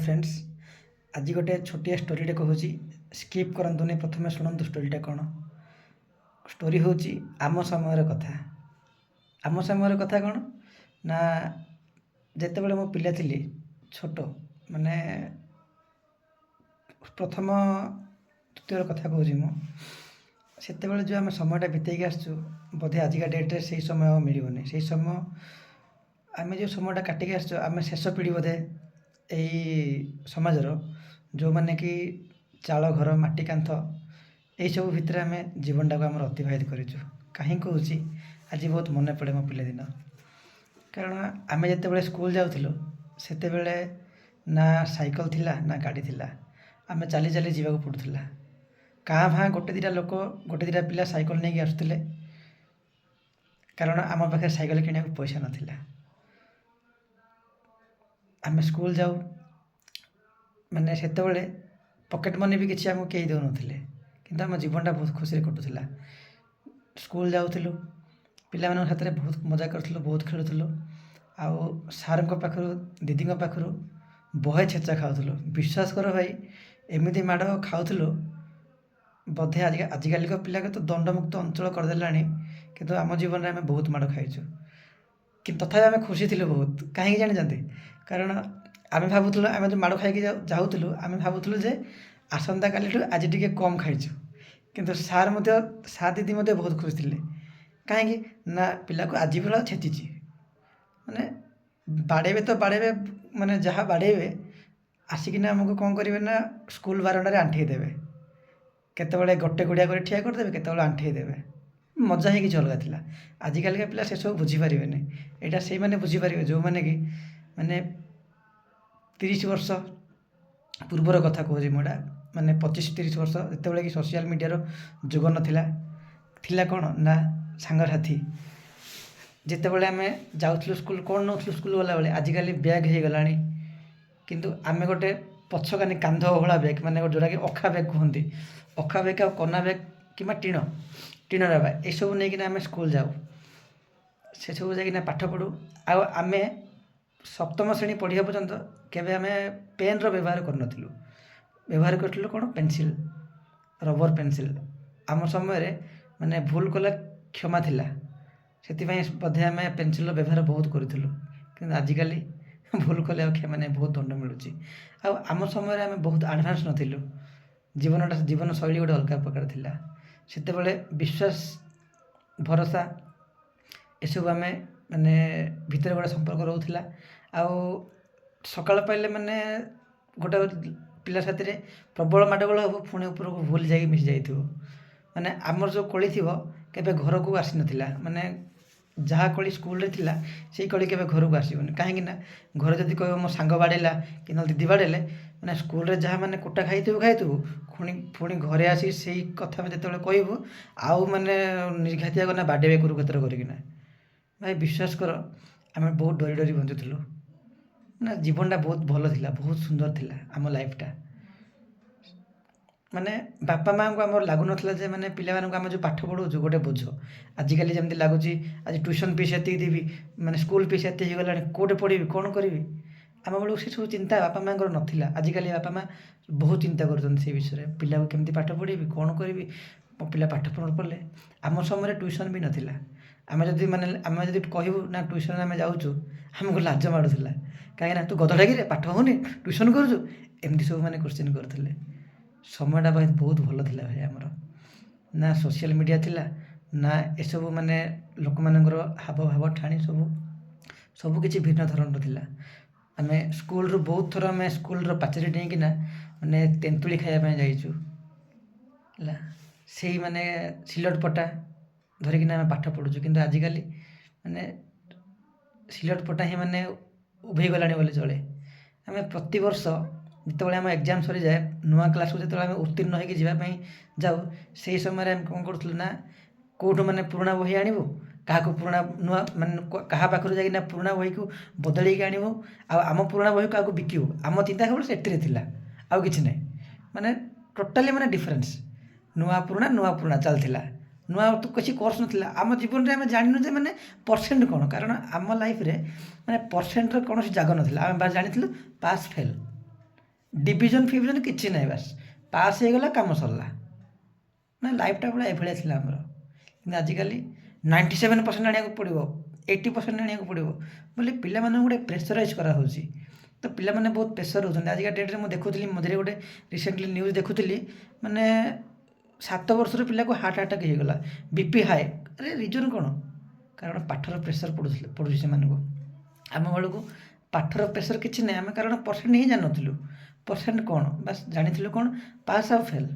Friends, ଆଜି ଗୋଟେ ଛୋଟିଆ ଷ୍ଟୋରିଟେ କହୁଛି। ସ୍କିପ୍ କରନ୍ତୁନି, ପ୍ରଥମେ ଶୁଣନ୍ତୁ ଷ୍ଟୋରିଟା କ'ଣ। ଷ୍ଟୋରି ହେଉଛି ଆମ ସମୟର କଥା। ଆମ ସମୟର କଥା କ'ଣ ନା, ଯେତେବେଳେ ମୁଁ ପିଲା ଥିଲି, ଛୋଟ, ମାନେ ପ୍ରଥମ ତୃତୀୟର କଥା କହୁଛି ମୁଁ, ସେତେବେଳେ ଯେଉଁ ଆମେ ସମୟଟା ବିତେଇକି ଆସିଛୁ, ବୋଧେ ଆଜିକା ଡେଟ୍ରେ ସେଇ ସମୟ ଆଉ ମିଳିବନି। ସେଇ ସମୟ, ଆମେ ଯେଉଁ ସମୟଟା କାଟିକି ଆସିଛୁ, ଆମେ ଶେଷ ପିଢ଼ି ବୋଧେ ଏଇ ସମାଜର, ଯେଉଁମାନେ କି ଚାଳ ଘର, ମାଟି କାନ୍ଥ, ଏଇସବୁ ଭିତରେ ଆମେ ଜୀବନଟାକୁ ଆମର ଅତିବାହିତ କରିଛୁ। କାହିଁ କହୁଛି, ଆଜି ବହୁତ ମନେ ପଡ଼େ ମୋ ପିଲାଦିନ। କାରଣ ଆମେ ଯେତେବେଳେ ସ୍କୁଲ ଯାଉଥିଲୁ, ସେତେବେଳେ ନା ସାଇକେଲ ଥିଲା ନା ଗାଡ଼ି ଥିଲା। ଆମେ ଚାଲି ଚାଲି ଯିବାକୁ ପଡ଼ୁଥିଲା। କାଁ ଭାଁ ଗୋଟେ ଦୁଇଟା ଲୋକ, ଗୋଟେ ଦୁଇଟା ପିଲା ସାଇକେଲ ନେଇକି ଆସୁଥିଲେ, କାରଣ ଆମ ପାଖରେ ସାଇକେଲ କିଣିବାକୁ ପଇସା ନଥିଲା। ଆମେ ସ୍କୁଲ ଯାଉ, ମାନେ ସେତେବେଳେ ପକେଟ୍ ମନି ବି କିଛି ଆମକୁ କେହି ଦେଉନଥିଲେ, କିନ୍ତୁ ଆମ ଜୀବନଟା ବହୁତ ଖୁସିରେ କଟୁଥିଲା। ସ୍କୁଲ ଯାଉଥିଲୁ, ପିଲାମାନଙ୍କ ସାଥିରେ ବହୁତ ମଜା କରୁଥିଲୁ, ବହୁତ ଖେଳୁଥିଲୁ ଆଉ ସାର୍ଙ୍କ ପାଖରୁ, ଦିଦିଙ୍କ ପାଖରୁ ବହେ ଛେଚା ଖାଉଥିଲୁ। ବିଶ୍ୱାସ କର ଭାଇ, ଏମିତି ମାଡ଼ ଖାଉଥିଲୁ, ବୋଧେ ଆଜିକାଲିକା ପିଲାକୁ ତ ଦଣ୍ଡମୁକ୍ତ ଅଞ୍ଚଳ କରିଦେଲାଣି, କିନ୍ତୁ ଆମ ଜୀବନରେ ଆମେ ବହୁତ ମାଡ଼ ଖାଇଛୁ। କିନ୍ତୁ ତଥାପି ଆମେ ଖୁସି ଥିଲୁ ବହୁତ। କାହିଁକି ଜାଣିଛନ୍ତି? କାରଣ ଆମେ ଭାବୁଥିଲୁ, ଆମେ ଯେଉଁ ମାଡ଼ ଖାଇକି ଯାଉଥିଲୁ, ଆମେ ଭାବୁଥିଲୁ ଯେ ଆସନ୍ତାକାଲିଠୁ ଆଜି ଟିକେ କମ୍ ଖାଇଛୁ। କିନ୍ତୁ ସାର୍ ମଧ୍ୟ, ସାର୍ ଦିଦି ମଧ୍ୟ ବହୁତ ଖୁସି ଥିଲେ। କାହିଁକି ନା ପିଲାକୁ ଆଜି ଭଳିଆ ଛେଚିଛି। ମାନେ ବାଡ଼େଇବେ ତ ବାଡ଼େଇବେ, ମାନେ ଯାହା ବାଡ଼େଇବେ, ଆସିକିନା ଆମକୁ କ'ଣ କରିବେ ନା ସ୍କୁଲ ବାରଣ୍ଡାରେ ଆଣ୍ଠେଇ ଦେବେ। କେତେବେଳେ ଗୋଟେ ଗୋଡ଼ିଆ କରି ଠିଆ କରିଦେବେ, କେତେବେଳେ ଆଣ୍ଠେଇ ଦେବେ। ମଜା ହିଁ କିଛି ଅଲଗା ଥିଲା। ଆଜିକାଲିକା ପିଲା ସେସବୁ ବୁଝିପାରିବେନି। ଏଇଟା ସେଇମାନେ ବୁଝିପାରିବେ ଯେଉଁମାନେ କି ମାନେ 30 ବର୍ଷ ପୂର୍ବର କଥା କହୁଛି ମୁଁ ଏଇଟା, ମାନେ 25-30 ବର୍ଷ, ଯେତେବେଳେ କି ସୋସିଆଲ ମିଡ଼ିଆର ଯୁଗ ନଥିଲା। ଥିଲା କ'ଣ ନା ସାଙ୍ଗସାଥି। ଯେତେବେଳେ ଆମେ ଯାଉଥିଲୁ ସ୍କୁଲ, କ'ଣ ନେଉଥିଲୁ ସ୍କୁଲ ଗଲାବେଳେ? ଆଜିକାଲି ବ୍ୟାଗ୍ ହେଇଗଲାଣି, କିନ୍ତୁ ଆମେ ଗୋଟେ ପଛକାନି କାନ୍ଧ ଓହଳା ବ୍ୟାଗ୍, ମାନେ ଯେଉଁଟାକି ଅଖା ବ୍ୟାଗ୍ କୁହନ୍ତି, ଅଖା ବ୍ୟାଗ୍ ଆଉ କନା ବ୍ୟାଗ୍ କିମ୍ବା ଟିଣ ଡବା, ଏସବୁ ନେଇକିନା ଆମେ ସ୍କୁଲ ଯାଉ। ସେସବୁ ଯାଇକିନା ପାଠ ପଢ଼ୁ। ଆଉ ଆମେ ସପ୍ତମ ଶ୍ରେଣୀ ପଢ଼ିବା ପର୍ଯ୍ୟନ୍ତ କେବେ ଆମେ ପେନ୍ର ବ୍ୟବହାର କରୁନଥିଲୁ। ବ୍ୟବହାର କରୁଥିଲୁ କ'ଣ? Pencil, rubber pencil. ଆମ ସମୟରେ ମାନେ ଭୁଲ କଲେ କ୍ଷମା ଥିଲା, ସେଥିପାଇଁ ବୋଧେ ଆମେ ପେନସିଲ୍ର ବ୍ୟବହାର ବହୁତ କରୁଥିଲୁ। କିନ୍ତୁ ଆଜିକାଲି ଭୁଲ କଲେ ଆଉ କ୍ଷମା ନାହିଁ, ବହୁତ ଦଣ୍ଡ ମିଳୁଛି। ଆଉ ଆମ ସମୟରେ ଆମେ ବହୁତ ଆଡ଼ଭାନ୍ସ ନଥିଲୁ। ଜୀବନଟା, ଜୀବନଶୈଳୀ ଗୋଟେ ଅଲଗା ପ୍ରକାର ଥିଲା ସେତେବେଳେ। ବିଶ୍ୱାସ, ଭରସା, ଏସବୁ ଆମେ ମାନେ ଭିତରେ ଗୋଟେ ସମ୍ପର୍କ ରହୁଥିଲା। ଆଉ ସକାଳ ପାଇଲେ ମାନେ ଗୋଟେ ପିଲା ସାଥିରେ ପ୍ରବଳ ମାଡ଼ଗୋଳ ହେବ, ପୁଣି ଉପରକୁ ଭୁଲ ଯାଇକି ମିଶି ଯାଇଥିବ। ମାନେ ଆମର ଯେଉଁ କଳି ଥିବ, କେବେ ଘରକୁ ଆସିନଥିଲା। ମାନେ ଯାହା କଳି ସ୍କୁଲରେ ଥିଲା, ସେଇ କଳି କେବେ ଘରକୁ ଆସିବନି। କାହିଁକି ନା ଘରେ ଯଦି କହିବ ମୋ ସାଙ୍ଗ ବାଡ଼େଇଲା କି ନହେଲେ ଦିଦି ବାଡ଼େଇଲେ, ମାନେ ସ୍କୁଲରେ ଯାହା ମାନେ କୁଟା ଖାଇଥିବୁ ଖାଇଥିବୁ, ପୁଣି ପୁଣି ଘରେ ଆସି ସେଇ କଥା ଆମେ ଯେତେବେଳେ କହିବୁ, ଆଉ ମାନେ ନିର୍ଘାତିଆ କରିନା ବାଡ଼େଇବେ କୁରୁକ୍ଷେତ୍ର କରିକିନା। ଭାଇ, ବିଶ୍ୱାସ କର, ଆମେ ବହୁତ ଡରି ଡରି ବଞ୍ଚୁଥିଲୁ। ନା, ଜୀବନଟା ବହୁତ ଭଲ ଥିଲା, ବହୁତ ସୁନ୍ଦର ଥିଲା ଆମ ଲାଇଫଟା। ମାନେ ବାପା ମାଆଙ୍କୁ ଆମର ଲାଗୁନଥିଲା ଯେ ମାନେ ପିଲାମାନଙ୍କୁ ଆମେ ଯେଉଁ ପାଠ ପଢ଼ାଉଛୁ ଗୋଟେ ବୋଝ। ଆଜିକାଲି ଯେମିତି ଲାଗୁଛି, ଆଜି ଟ୍ୟୁସନ୍ ଫିସ୍ ଏତିକି ଦେବି, ମାନେ ସ୍କୁଲ ଫିସ୍ ଏତେ ହେଇଗଲାଣି, କେଉଁଠି ପଢ଼ିବି, କ'ଣ କରିବି, ଆମ ବେଳକୁ ସେସବୁ ଚିନ୍ତା ବାପା ମାଆଙ୍କର ନଥିଲା। ଆଜିକାଲି ବାପା ମାଆ ବହୁତ ଚିନ୍ତା କରୁଛନ୍ତି ସେଇ ବିଷୟରେ, ପିଲାକୁ କେମିତି ପାଠ ପଢ଼େଇବି, କ'ଣ କରିବି, ମୋ ପିଲା ପାଠ ପଢ଼ିଲେ। ଆମ ସମୟରେ ଟ୍ୟୁସନ୍ ବି ନଥିଲା। ଆମେ ଯଦି ମାନେ ଆମେ ଯଦି କହିବୁ ନା ଟ୍ୟୁସନ୍ ଆମେ ଯାଉଛୁ, ଆମକୁ ଲାଜ ମାଡ଼ୁଥିଲା। କାହିଁକିନା ତୁ ଗଧଟା କିରେ, ପାଠ ହେଉନି ଟ୍ୟୁସନ୍ କରୁଛୁ, ଏମିତି ସବୁ ମାନେ କୋଶ୍ଚିନ୍ କରୁଥିଲେ। ସମୟଟା ଭାଇ ବହୁତ ଭଲ ଥିଲା ଭାଇ ଆମର। ନା ସୋସିଆଲ ମିଡ଼ିଆ ଥିଲା, ନା ଏସବୁ, ମାନେ ଲୋକମାନଙ୍କର ହାବ ଭାବ, ଠାଣି ସବୁ ସବୁକିଛି ଭିନ୍ନ ଧରଣର ଥିଲା। ଆମେ ସ୍କୁଲରୁ ବହୁତ ଥର ଆମେ ସ୍କୁଲର ପାଚେରୀ ଡେଇଁକିନା ମାନେ ତେନ୍ତୁଳି ଖାଇବା ପାଇଁ ଯାଇଛୁ। ହେଲା, ସେଇ ମାନେ ସିଲଟ ପଟା ଧରିକିନା ଆମେ ପାଠ ପଢ଼ୁଛୁ। କିନ୍ତୁ ଆଜିକାଲି ମାନେ ସିଲଟ ପଟା ହିଁ ମାନେ ଉଭେଇ ଗଲାଣି ବୋଲି ଚଳେ। ଆମେ ପ୍ରତିବର୍ଷ ଯେତେବେଳେ ଆମ ଏକ୍ଜାମ୍ ସରିଯାଏ, ନୂଆ କ୍ଲାସ୍କୁ ଯେତେବେଳେ ଆମେ ଉତ୍ତୀର୍ଣ୍ଣ ହେଇକି ଯିବା ପାଇଁ ଯାଉ, ସେଇ ସମୟରେ ଆମେ କ'ଣ କରୁଥିଲୁ ନା କେଉଁଠୁ ମାନେ ପୁରୁଣା ବହି ଆଣିବୁ, କାହାକୁ ପୁରୁଣା ନୂଆ, ମାନେ କାହା ପାଖରୁ ଯାଇକିନା ପୁରୁଣା ବହିକୁ ବଦଳେଇକି ଆଣିବୁ ଆଉ ଆମ ପୁରୁଣା ବହିକୁ କାହାକୁ ବିକିବୁ। ଆମ ଚିନ୍ତା କେବଳ ସେଥିରେ ଥିଲା, ଆଉ କିଛି ନାହିଁ। ମାନେ ଟୋଟାଲି ମାନେ ଡିଫରେନ୍ସ, ନୂଆ ପୁରୁଣା, ନୂଆ ପୁରୁଣା ଚାଲିଥିଲା। ନୂଆ ତ କିଛି କୋର୍ସ ନଥିଲା ଆମ ଜୀବନରେ। ଆମେ ଜାଣିନୁ ଯେ ମାନେ ପରସେଣ୍ଟ କ'ଣ, କାରଣ ଆମ ଲାଇଫରେ ମାନେ ପରସେଣ୍ଟର କୌଣସି ଜାଗା ନଥିଲା। ଆମେ ବାସ୍ ଜାଣିଥିଲୁ ପାସ୍ ଫେଲ୍। ଡିଭିଜନ୍ ଫିଭିଜନ୍ କିଛି ନାହିଁ, ବାସ୍ ପାସ୍ ହେଇଗଲା, କାମ ସରିଲା। ନା, ଲାଇଫ୍ଟା ପୁରା ଏଭଳିଆ ଥିଲା ଆମର। କିନ୍ତୁ ଆଜିକାଲି 97% ଆଣିବାକୁ ପଡ଼ିବ, 80% ଆଣିବାକୁ ପଡ଼ିବ ବୋଲି ପିଲାମାନଙ୍କୁ ଗୋଟେ ପ୍ରେସରାଇଜ୍ କରାହେଉଛି। ତ ପିଲାମାନେ ବହୁତ ପ୍ରେସର୍ ରହୁଛନ୍ତି ଆଜିକା ଡେଟ୍ରେ। ମୁଁ ଦେଖୁଥିଲି ମଝିରେ ଗୋଟେ ରିସେଣ୍ଟଲି ନ୍ୟୁଜ୍ ଦେଖୁଥିଲି, ମାନେ 7 ବର୍ଷର ପିଲାକୁ ହାର୍ଟ ଆଟାକ୍ ହେଇଗଲା, ବିପି ହାଇ। ଆରେ, ରିଜନ୍ କ'ଣ? କାରଣ ପାଠର ପ୍ରେସର୍ ପଡ଼ୁଛି ସେମାନଙ୍କୁ। ଆମ ବେଳକୁ ପାଠର ପ୍ରେସର୍ କିଛି ନାହିଁ ଆମେ, କାରଣ ପରସେଣ୍ଟ ହିଁ ଜାଣିନଥିଲୁ। ପରସେଣ୍ଟ କ'ଣ? ବାସ୍ ଜାଣିଥିଲୁ କ'ଣ? ପାସ୍ ଆଉ ଫେଲ୍।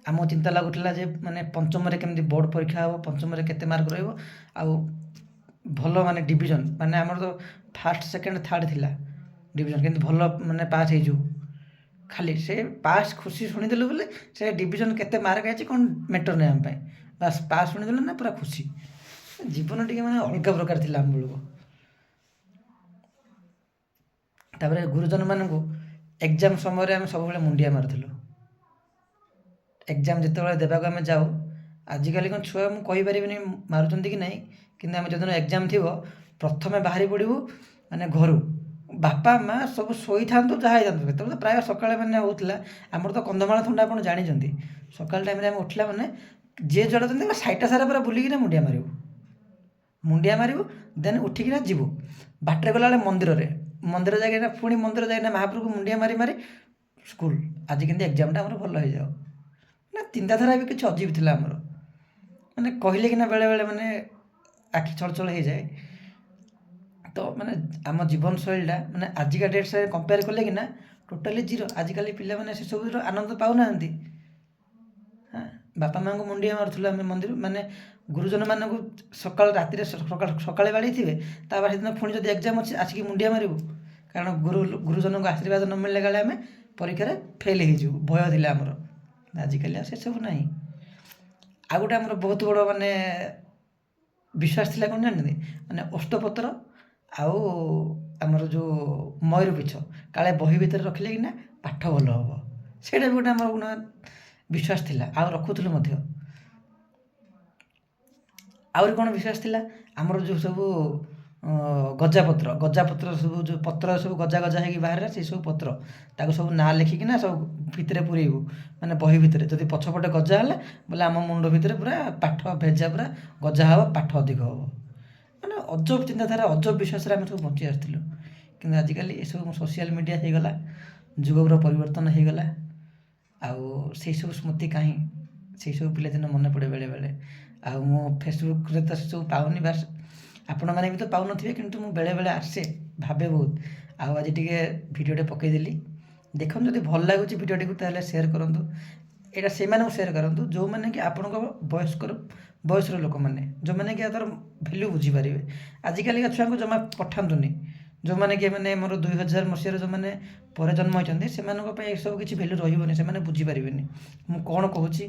ଆମକୁ ଚିନ୍ତା ଲାଗୁଥିଲା ଯେ ମାନେ ପଞ୍ଚମରେ କେମିତି ବୋର୍ଡ଼ ପରୀକ୍ଷା ହେବ, ପଞ୍ଚମରେ କେତେ ମାର୍କ ରହିବ ଆଉ ଭଲ ମାନେ ଡିଭିଜନ୍, ମାନେ ଆମର ତ ଫାର୍ଷ୍ଟ, ସେକେଣ୍ଡ, ଥାର୍ଡ଼ ଥିଲା ଡିଭିଜନ୍, କିନ୍ତୁ ଭଲ ମାନେ ପାସ୍ ହେଇଯିବୁ। ଖାଲି ସେ ପାସ୍ ଖୁସି ଶୁଣିଦେଲୁ ବୋଲେ, ସେ ଡିଭିଜନ୍ କେତେ ମାର୍କ ଆଇଛି କ'ଣ ମ୍ୟାଟର୍ ନାହିଁ ଆମ ପାଇଁ। ବାସ୍, ପାସ୍ ଶୁଣିଦେଲୁ ନା ପୁରା ଖୁସି। ଜୀବନ ଟିକେ ମାନେ ଅଲଗା ପ୍ରକାର ଥିଲା ଆମ ବେଳକୁ। ତାପରେ ଗୁରୁଜନମାନଙ୍କୁ ଏକ୍ଜାମ୍ ସମୟରେ ଆମେ ସବୁବେଳେ ମୁଣ୍ଡିଆ ମାରୁଥିଲୁ, ଏକ୍ଜାମ୍ ଯେତେବେଳେ ଦେବାକୁ ଆମେ ଯାଉ। ଆଜିକାଲି କ'ଣ ଛୁଆ ମୁଁ କହିପାରିବିନି ମାରୁଛନ୍ତି କି ନାହିଁ, କିନ୍ତୁ ଆମେ ଯେଉଁଦିନ ଏକ୍ଜାମ୍ ଥିବ, ପ୍ରଥମେ ବାହାରି ପଡ଼ିବୁ ମାନେ ଘରୁ। ବାପା ମା ସବୁ ଶୋଇଥାନ୍ତୁ, ଯାହା ହେଇଥାନ୍ତୁ। ସେତେବେଳେ ତ ପ୍ରାୟ ସକାଳେ ମାନେ ହେଉଥିଲା। ଆମର ତ କନ୍ଧମାଳ ଥଣ୍ଡା, ଆପଣ ଜାଣିଛନ୍ତି। ସକାଳ ଟାଇମ୍ରେ ଆମେ ଉଠିଲା ମାନେ ଯିଏ ଯୁଆଡ଼େ ଅଛନ୍ତି, ସାଇଟା ସାରା ପୁରା ବୁଲିକିନା ମୁଣ୍ଡିଆ ମାରିବୁ, ମୁଣ୍ଡିଆ ମାରିବୁ। ଦେନ୍ ଉଠିକିନା ଯିବୁ। ବାଟରେ ଗଲାବେଳେ ମନ୍ଦିରରେ, ମନ୍ଦିର ଯାଇକିନା, ପୁଣି ମନ୍ଦିର ଯାଇକିନା ମହାପ୍ରଭୁକୁ ମୁଣ୍ଡିଆ ମାରି ମାରି ସ୍କୁଲ, ଆଜି କେମିତି ଏକ୍ଜାମ୍ଟା ଆମର ଭଲ ହେଇଯାଉ ନା। ଚିନ୍ତାଧାରା ବି କିଛି ଅଜୀବ ଥିଲା ଆମର, ମାନେ କହିଲେ କିନା ବେଳେବେଳେ ମାନେ ଆଖି ଛଳଛଳ ହେଇଯାଏ। ତ ମାନେ ଆମ ଜୀବନଶୈଳୀଟା ମାନେ ଆଜିକା ଡେଟ୍ ସାଙ୍ଗେ କମ୍ପେୟାର କଲେ କିନା ଟୋଟାଲି ଜିରୋ। ଆଜିକାଲି ପିଲାମାନେ ସେସବୁର ଆନନ୍ଦ ପାଉନାହାନ୍ତି। ହଁ, ବାପା ମାଆଙ୍କୁ ମୁଣ୍ଡିଆ ମାରୁଥିଲୁ ଆମେ ମନ୍ଦିର, ମାନେ ଗୁରୁଜନମାନଙ୍କୁ। ସକାଳ ରାତିରେ ସକାଳ ସକାଳେ ବାଡ଼େଇଥିବେ, ତାପରେ ସେଦିନ ପୁଣି ଯଦି ଏକ୍ଜାମ୍ ଅଛି, ଆସିକି ମୁଣ୍ଡିଆ ମାରିବୁ। କାରଣ ଗୁରୁଜନଙ୍କ ଆଶୀର୍ବାଦ ନ ମିଳିଲେ କାଳେ ଆମେ ପରୀକ୍ଷାରେ ଫେଲ୍ ହେଇଯିବୁ, ଭୟ ଥିଲା ଆମର। ଆଜିକାଲି ଆଉ ସେସବୁ ନାହିଁ। ଆଉ ଗୋଟେ ଆମର ବହୁତ ବଡ଼ ମାନେ ବିଶ୍ୱାସ ଥିଲା, କ'ଣ ଜାଣିଛନ୍ତି? ମାନେ ଓସ୍ତପତ୍ର ଆଉ ଆମର ଯେଉଁ ମୟୂର ପିଛ କାଳେ ବହି ଭିତରେ ରଖିଲେ କିନା ପାଠ ଭଲ ହେବ। ସେଇଟା ବି ଗୋଟେ ଆମର ଗୋଟେ ବିଶ୍ୱାସ ଥିଲା ଆଉ ରଖୁଥିଲୁ ମଧ୍ୟ। ଆହୁରି କ'ଣ ବିଶ୍ୱାସ ଥିଲା? ଆମର ଯେଉଁ ସବୁ ଗଜାପତ୍ର, ଗଜାପତ୍ର ସବୁ ଯେଉଁ ପତ୍ର ସବୁ ଗଜା ଗଜା ହେଇକି ବାହାରେ, ସେଇ ସବୁ ପତ୍ର, ତାକୁ ସବୁ ନାଁ ଲେଖିକିନା ସବୁ ଭିତରେ ପୁରେଇବୁ, ମାନେ ବହି ଭିତରେ। ଯଦି ପଛପଟେ ଗଜା ହେଲା ବୋଲେ ଆମ ମୁଣ୍ଡ ଭିତରେ ପୁରା ପାଠ ଭେଜା ପୁରା ଗଜା ହେବ, ପାଠ ଅଧିକ ହେବ। ମାନେ ଅଜବ ଚିନ୍ତାଧାରା, ଅଜବ ବିଶ୍ୱାସରେ ଆମେ ସବୁ ବଞ୍ଚି ଆସିଥିଲୁ। କିନ୍ତୁ ଆଜିକାଲି ଏସବୁ ସୋସିଆଲ ମିଡ଼ିଆ ହେଇଗଲା, ଯୁଗର ପରିବର୍ତ୍ତନ ହେଇଗଲା, ଆଉ ସେଇ ସବୁ ସ୍ମୃତି କାହିଁ? ସେଇ ସବୁ ପିଲାଦିନ ମନେ ପଡ଼େ ବେଳେବେଳେ। ଆଉ ମୁଁ ଫେସବୁକ୍ରେ ତ ସେସବୁ ପାଉନି, ବାସ୍ ଆପଣମାନେ ବି ତ ପାଉନଥିବେ। କିନ୍ତୁ ମୁଁ ବେଳେବେଳେ ଆସେ, ଭାବେ ବହୁତ। ଆଉ ଆଜି ଟିକେ ଭିଡ଼ିଓଟେ ପକାଇଦେଲି। ଦେଖନ୍ତୁ, ଯଦି ଭଲ ଲାଗୁଛି ଭିଡ଼ିଓଟିକୁ ତାହେଲେ ସେୟାର କରନ୍ତୁ। ଏଇଟା ସେଇମାନଙ୍କୁ ସେୟାର କରନ୍ତୁ ଯେଉଁମାନେ କି ଆପଣଙ୍କ ବୟସର ଲୋକମାନେ, ଯେଉଁମାନେ କି ତାର ଭ୍ୟାଲ୍ୟୁ ବୁଝିପାରିବେ। ଆଜିକାଲିକା ଛୁଆଙ୍କୁ ଜମା ପଠାନ୍ତୁନି। ଯେଉଁମାନେ କି ମାନେ ଆମର 2000 ମସିହାରେ ଯେଉଁମାନେ ପରେ ଜନ୍ମ ହୋଇଛନ୍ତି, ସେମାନଙ୍କ ପାଇଁ ଏସବୁ କିଛି ଭ୍ୟାଲ୍ୟୁ ରହିବନି। ସେମାନେ ବୁଝିପାରିବେନି ମୁଁ କ'ଣ କହୁଛି।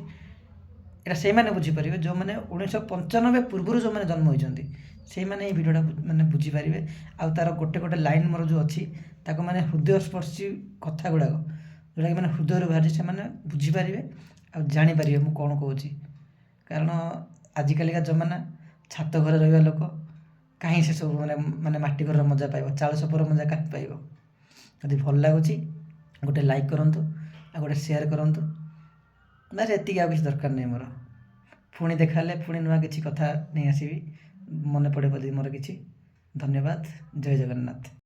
ଏଇଟା ସେଇମାନେ ବୁଝିପାରିବେ ଯେଉଁମାନେ 1995 ପୂର୍ବରୁ ଯେଉଁମାନେ ଜନ୍ମ ହୋଇଛନ୍ତି, ସେଇମାନେ ଏଇ ଭିଡ଼ିଓଟା ମାନେ ବୁଝିପାରିବେ। ଆଉ ତା'ର ଗୋଟେ ଗୋଟେ ଲାଇନ୍ ମୋର ଯେଉଁ ଅଛି, ତାକୁ ମାନେ ହୃଦୟସ୍ପର୍ଶୀ କଥା ଗୁଡ଼ାକ, ଯେଉଁଟାକି ମାନେ ହୃଦୟରୁ ବାହାରିଛି, ସେମାନେ ବୁଝିପାରିବେ ଆଉ ଜାଣିପାରିବେ ମୁଁ କ'ଣ କହୁଛି। କାରଣ ଆଜିକାଲିକା ଜମାନା, ଛାତ ଘରେ ରହିବା ଲୋକ କାହିଁ ସେସବୁ ମାନେ ମାନେ ମାଟି ଘରର ମଜା ପାଇବ? ଚାଳ ଛପର ମଜା କାହିଁ ପାଇବ? ଯଦି ଭଲ ଲାଗୁଛି, ଗୋଟେ ଲାଇକ୍ କରନ୍ତୁ ଆଉ ଗୋଟେ ସେୟାର କରନ୍ତୁ। ବାସ୍, ଏତିକି, ଆଉ କିଛି ଦରକାର ନାହିଁ ମୋର। ପୁଣି ଦେଖା ହେଲେ ପୁଣି ନୂଆ କିଛି କଥା ନେଇ ଆସିବି, ମନେ ପଡ଼ିବ ଯଦି ମୋର କିଛି। ଧନ୍ୟବାଦ, ଜୟ ଜଗନ୍ନାଥ।